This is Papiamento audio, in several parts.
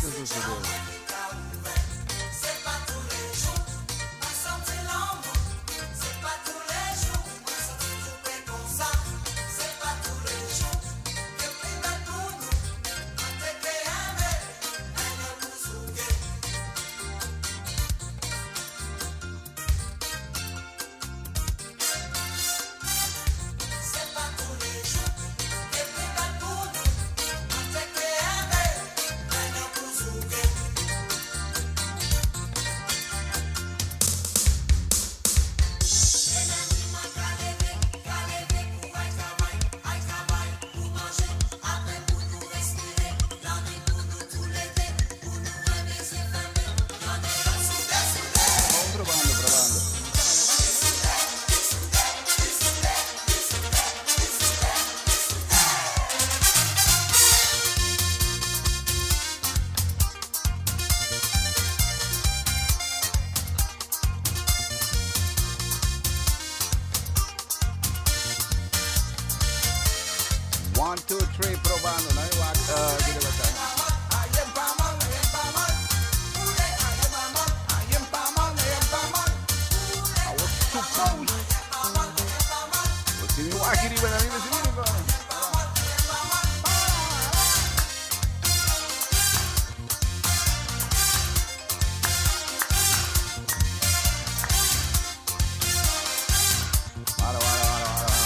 Kiko ta sucede? Vamos probando, probando. One, two, three, probando. No, kiko ta I was supposed. Si mi wak riba na mi, si mi riba. Para, para, para, para.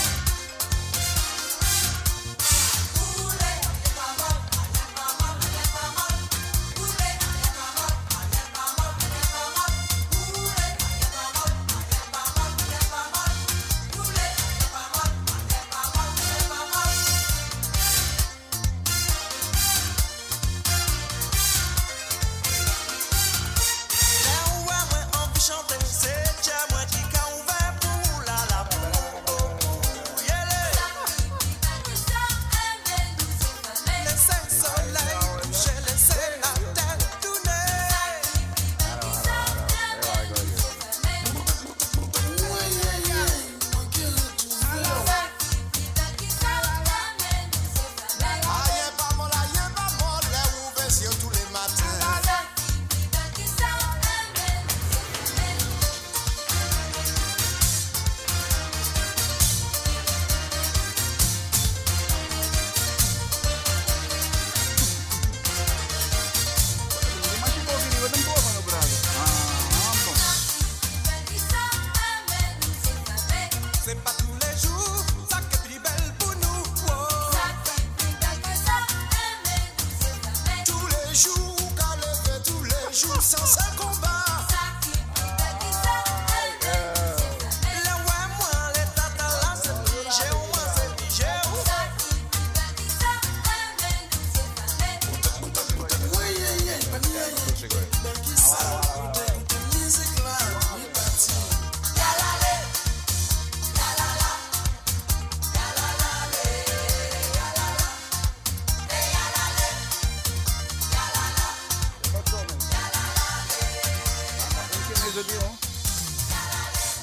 Mas chico riba tampoco, no, brother. Ah, bom. C'est pas tous les jours, ça qui est plus belle pour nous. Oh. Tous les jours, qu'à lever tous les jours sans un combat. Les ouais, moi, les tata là, c'est pigé, moi, c'est pigé.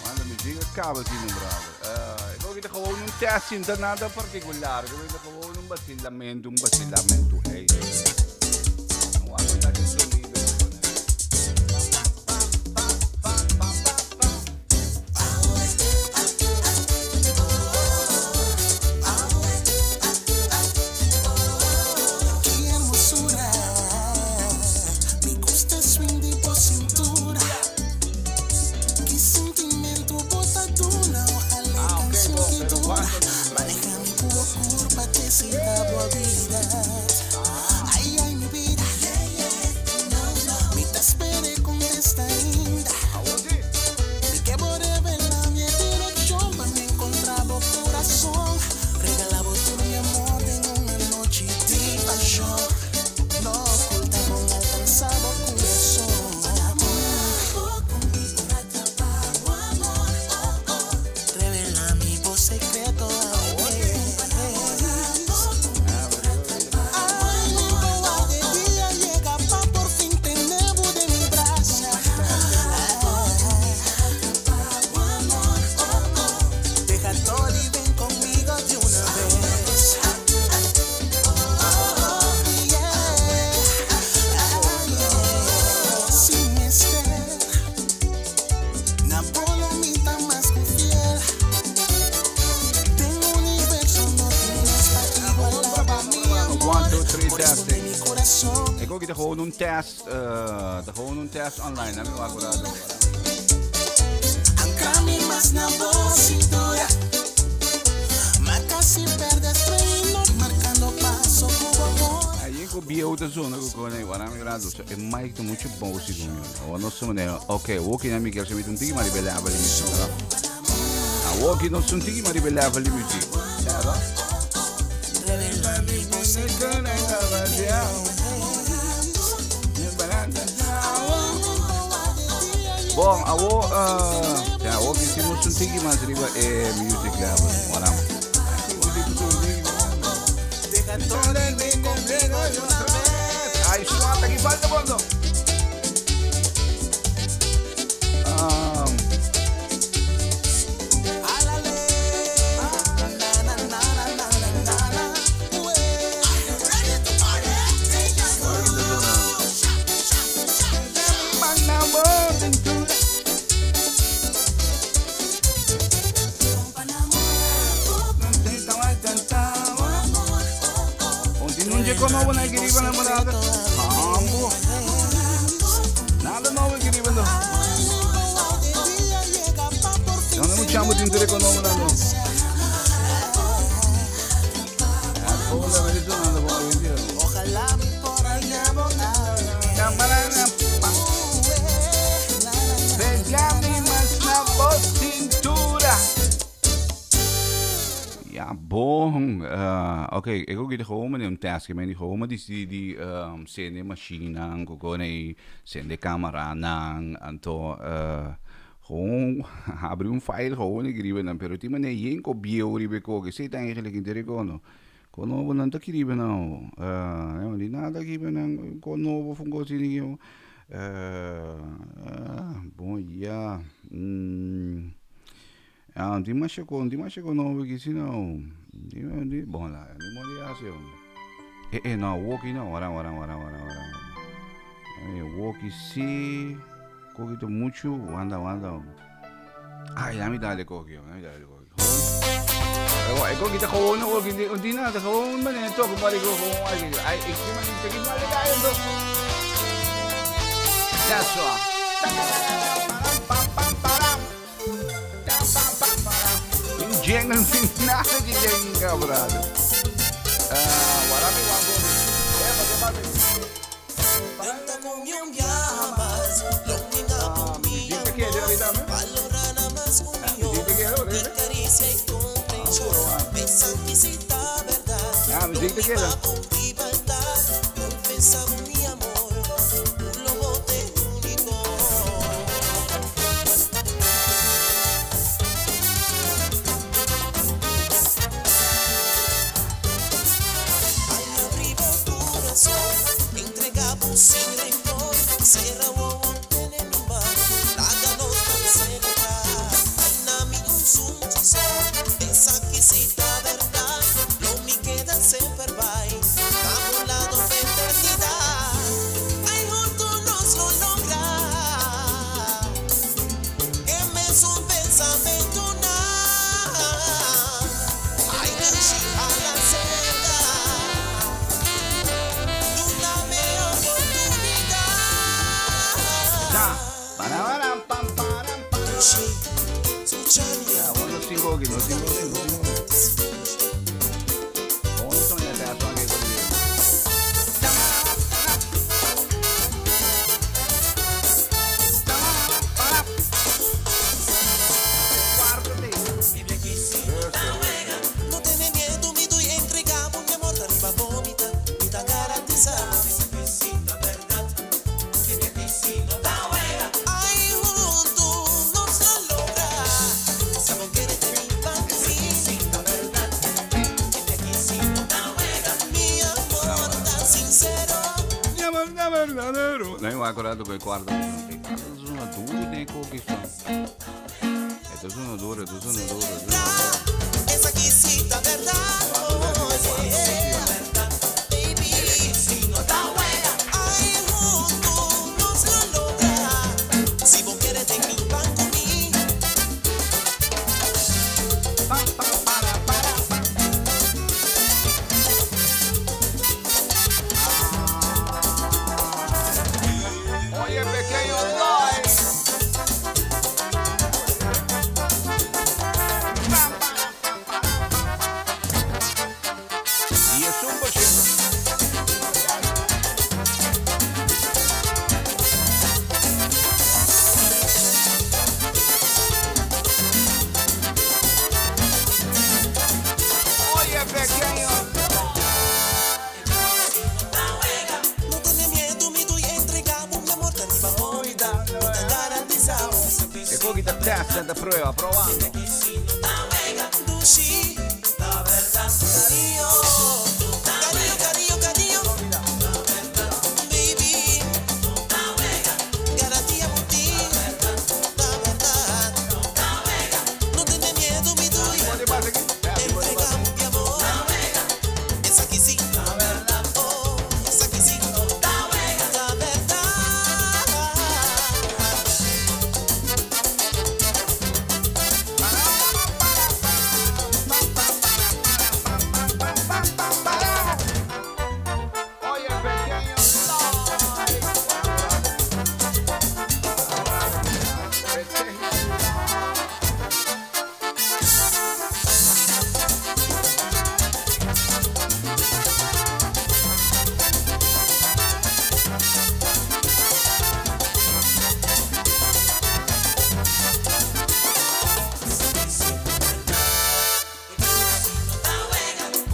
Manda muziek, het kabeltje in, brother. Ik wil gewoon een testje, dat nada particular. Ik wil gewoon un vacilamiento, un vacilamiento. Hey. No aguanta que sonido. Qué hermosura, me gusta swing de bo cintura. Qué sentimiento bota duna, ojalá Ah, ok, canción bom, que pero dura. cuánto? Maneja mi cubo curva, te cita vida. Ay, ay, mi vida. Mi te esperé con esta inda. Ahora sí. Mi que revelar mi dirección, pa' me encontrar corazón. Regalaba todo mi amor en una noche de pasión. No oculta con alcanzado corazón. Revela mi voz secreto. Ay, mi Free Corresponde testing. mi corazón. Ik ook gewoon een test, gewoon een test online. Hè, mi wak ora. Ancrami más na voz cintura. Marca sin perder freno, marcando paso con amor. Aí ko bieu da zona ko ko nei wala mi rado so e mic to mucho bom si ko mi. O no so ne. Okay, wo ki na mi kerse mi tun tiki mari bela abali music. A wo ki no sun tiki mari bela abali music. Claro. Bom, a wo ja, wo ki si mo sun tiki mas riba e music level. Wala. Deja todo y ven conmigo de una vez. Ai, suata que falta fondo. Álale. Na, na, na, na, na, na, na, na. Ué. Onde não chegou novo na querida namorada. Ambo. Nada novo querida não. De día llega pa por fin Não não chamo de interesse com novo não. Ah, bom, não é nada bom, Ojalá mi por allá Ja, bom. Oké, ik ook gewoon met een task. Ik ben gewoon met die die sende machine, gewoon nee, sende camera nang, anto gewoon abri un file gewoon ik ribe dan pero ti mane yen ko bio ribe ko che zit eigenlijk in de recono. Kono nan to kiribe nou. Eh, di nada kibe nan kono fungo sini yo. Bom, ja. Ah, di ma con, di ma con no che si no. Di di bom lá, di mo di asio. Eh eh no, walkie no, ora ora ora ora ora. Eh, walkie si. Cogito mucho, anda anda. Ai, ja mi dale cogio, mi dale cogio. Ik ook niet gewoon, ook niet, die nada gewoon, maar nee, toch, maar ik wil gewoon, ai, ik zie maar niet, ik maar ik toch. Ja, zo. Jingle, nada de jingle, brother. Ah, warami wango. Tenta con mi un llamas, lo Ah, mi dice que era vida, ¿no? valora nada más conmigo. Dice que era, Mi caricia y comprensión, esa exquisita verdad. Ah, dice que era. Con libertad, confesa mi amor, un lobote único. Ay, abrigo tu corazón, entregamos sin rencor, cierra o tiene mi mano, láganos por celebrar. Ay, nami un sunchiso, esa exquisita verdad, lo mi queda siempre vai, a lado de eternidad. Ay, juntos nos lo logra, que me es un pensamiento na. Ay, nací a la cerca. Dame oportunidad. Ya. Para, pam, para, pam. Suchania. Ja, bueno, cinco, cinco, cinco, cinco, cinco. Gewoon zo'n net, ja, zo'n keer. No tiene miedo, mi doy entregamos mi amor, arriba vomita, mi da garantizar. Ay, juntos nos lo logra. Sabon que de mi Mi amor tan sincero. Nee, maar accordato con il quarto. Sono due, che sono. E sono due, sono due. Esa exquisita verdad. Oh, yeah. Baby. Ay, juntos nos lo logra. Si vos quieres de mi pan conmigo. Pam, pam, para, para, pam. 11%. Oye, pequeño. No tiene miedo, mi doy entregamos mi amor, te arriba bonita, no te garantizamos. E poi chi testa da prova, provando. Dushi, la verdad, cariño, cariño, cariño, cariño, baby, garantía por ti, la verdad, no tiene miedo, mi doy. Pode passa aqui. É, pode passar. Entregamos mi amor, esa que sí, oh, esa que sí, la verdad. Oye, pequeño. Pequeño.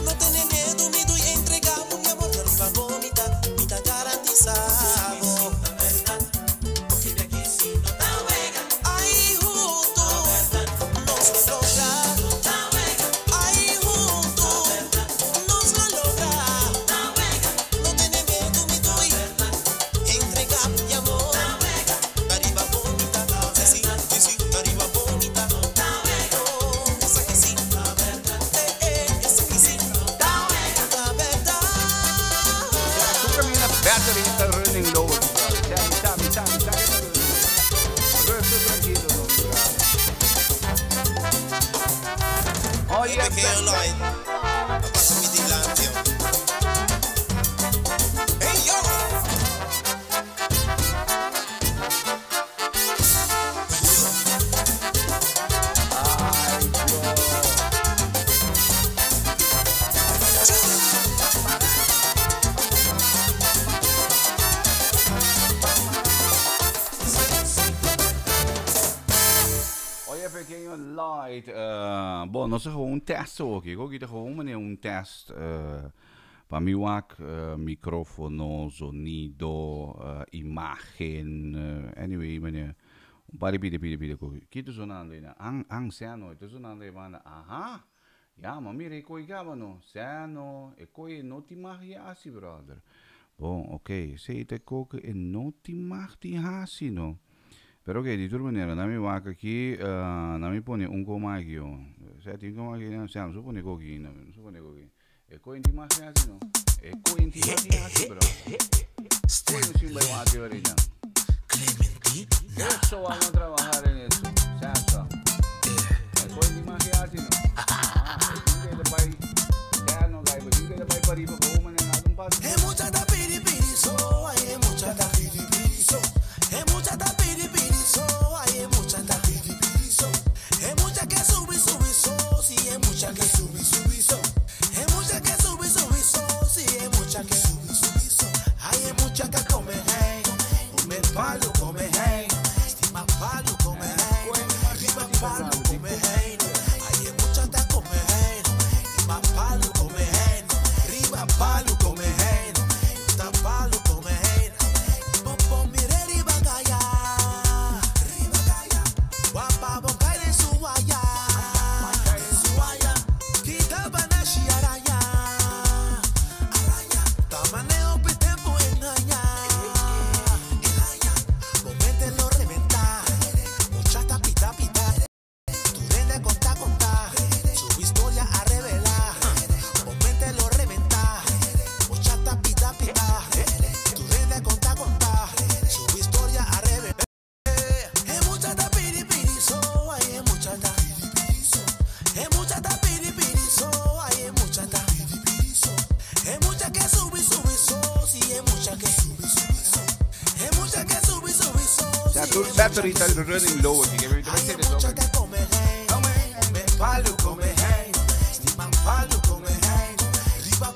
No tiene miedo, mi doy entregamos mi amor, arriba bonita, vida garantizado. Ahí juntos nos lo logra. Ahí juntos nos lo logra. No tiene miedo, mi doy entregamos mi amor. Arriba bonita, sí, sí, sí, sí, arriba bonita. Oh, esa que sí. Esa que sí. La verdad. Tu cammina battery sta running low. Sa, sa, sa, sa, che sta running low. Resto tranquilo, no, brother. Oye, Pequeño Lloyd, pasa mi dilantio. Hey yo. Ay, Dios. Oye, pequeño Light. Bom, nós gewoon un test ook. Ik ook gewoon meneer un test. Pa mi wak, microfono, sonido, imagen. Anyway, meneer. Un par pide pide pide ko. Kito sonando ina. Ang ang sano, ito sonando ina. Aha. Ja, maar mira, ik koi no. Sano, ik koi no ti mag hasi, brother. Bom, ok. Se te koken en no ti mag ti hasi, no. Pero ok, di tur manera, na mi wak aqui, na mi pone un coma aqui, ó. Se un coma aqui, não, se não pone coqui, não, não pone coqui. E koi ti mag hasi, no. E koi ti mag hasi, brother. Koi no sim vai wak ahorita. Eso vamos a trabajar en eso. Sasa. E koi ti mag hasi, no. Ah, e que le vai, ya no gai, pero que le vai para arriba, como maneira, un paso. Es mucha ta piri piri so, ay es mucha ta piri piri so. Es mucha ta piri piri so, ay es mucha ta piri piri so. Es mucha que subi subi so, sí es mucha que subi subi so. Es mucha que subi subi so, sí es mucha que subi subi so. Ay es mucha que come hey, come palo come hey, estima palo come hey, riba palo come hey. Ay es mucha ta come hey, estima palo come hey, riba palo come hey, ta palo come hey. Popo mire riba gaya, riba gaya. Guapa boca de su guaya, de su guaya. Quita banashi araya, araya. Tamaneo pitempo engaña, engaña. Momente lo reventa, mucha pita pita. Tu rende conta conta, su historia a revelar. Momente lo reventa, mucha pita pita. Tu rende conta conta, su historia a revelar. Es mucha ta piri piri so, ay es mucha ta piri piri so. Es mucha ta piri piri so, ay es mucha ta piri piri so. Es mucha que subi subi so, sí es mucha que subi subi so. Es mucha que subi subi so, Ja, sí tu es mucha battery que sta subi running low aqui. Que vai Ay, ser es mucha que come hey, come palo come hey, estima palo come hey, riba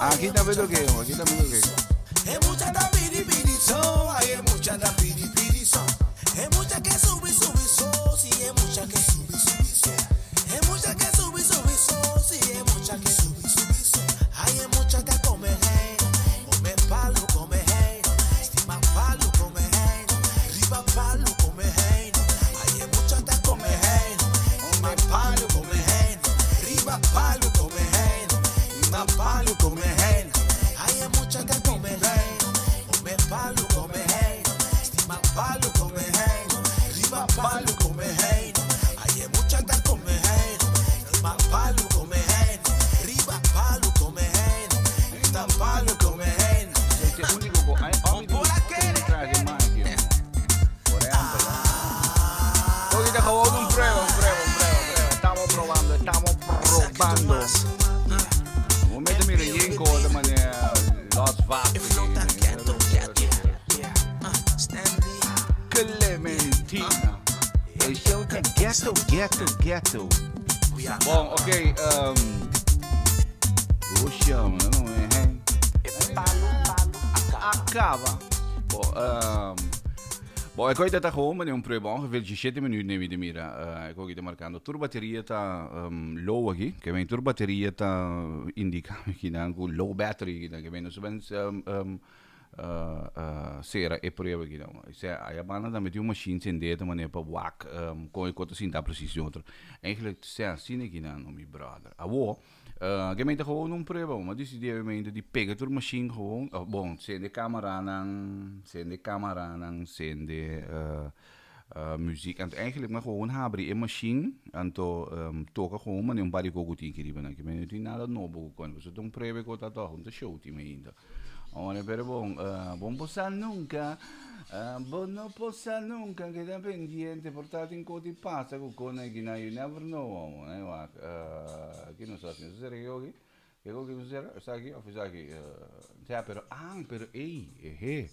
Aki tambe ta oké, aki tambe ta oké. Clementina. E show ta ghetto, ghetto, ghetto. Bon, ok. Um, Oxa, mano, é. Acaba. Bon, um, bon, ik weet dat gewoon meneer een prueba ongeveer 17 minuten neem de mira. Ik ook marcando. Tur bateria ta low aki. Ke men tur bateria ta indica aki nan ku low battery aki. Ke men no ben sera e prueba aki nan. Sea aya banda tambe tin un machine sende ta manera pa wak kon e kos ta sinta precies den otro. Eigenlijk sea asina aki nan no mi brother. Awo ke men ta gewoon un prueba. Mi a disidi obviamente di pega tur machine gewoon. Bon sende camaranan, sende camaranan, sende Muziek. Anto eigenlijk mi gewoon habri e machine, anto toka gewoon mane un par di koku tin riba nan. Mi no tin nada nobo ku kon. Pasobra ta un prueba ku ta tòg, un ta show tin ainda. Ora pero bon, bon bo sa nunka, bo no por sa nunka, keda pendiente por ta tin kos di pasa ku kon aki nan, you never know amo. Wak, ki nos hasi? Nos a sera ki oki? Kiko ki sucede? Esaki of esaki? Sea, pero, ah, pero, ey, ehe.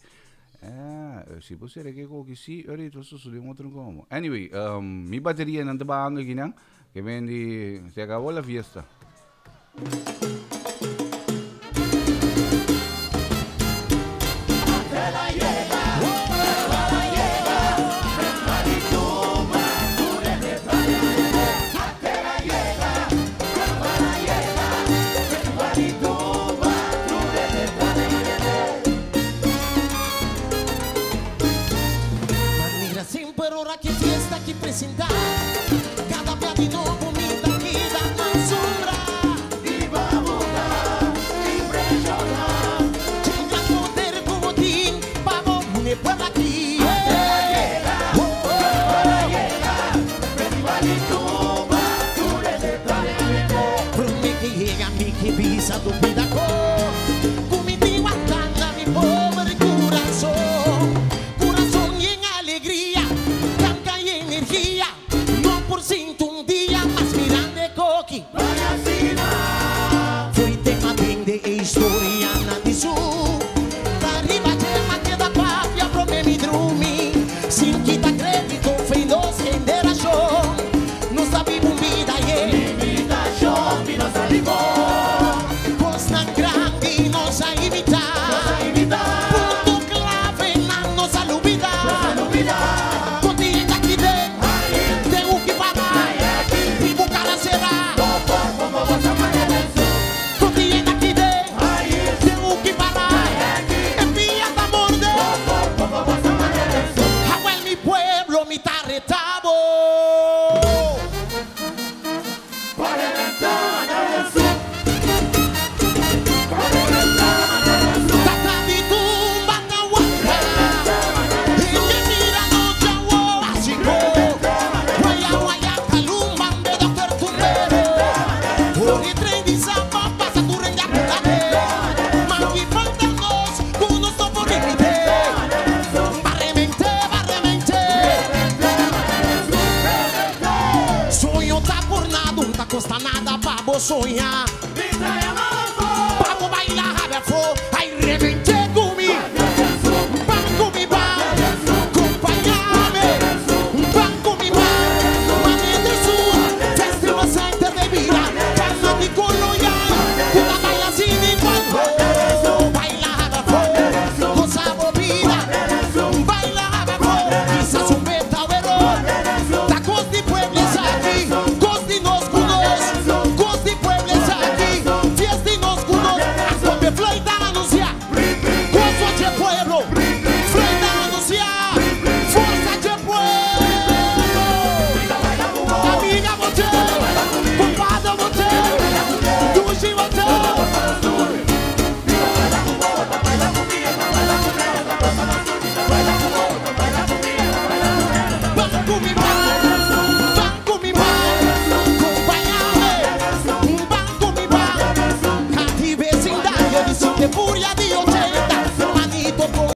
Eh, si por sera kiko ki si, ori to sucede un otro como. Anyway, mi bateria nan ta bajando aquí nan, que vendi, se acabó la fiesta. Manera semper ora ki fiesta ki presenta Cada bia di nobo mi ta keda asombrá Dje gran poder ku bo tin pa bo une pueblo aki. Prome ke yega mi ke bisa tu bida ko Ku mi tin wanta na mi pober kurason Kurason yen alegria, kanka y energia No por sinti un dia mas mirando e koki Fo'i tema den de e historianan di su Ta riba dje ma keda papia prome mi drumi Sin kita kredito fe nos generashon Nos ta biba un bida ye Limitashon mi no sa di bo Kosnan grandi nos a imita Punto klave nan nos a lubida Kontinente aki den Den uki para Riba un kara sera Kontinente aki den Den uki para E pia ta morde Awel mi pueblo mi ta reta bo. Tata di tumba ta wanta Hende mira no djawo Asi ko Waya waya kalumban de dokter tumbero Ora e tren di Saba pasa tur hende a kura Maki falta nos ku nos no por ripite Baremente baremente Soño ta por nada un ta kosta nada pa bo soña.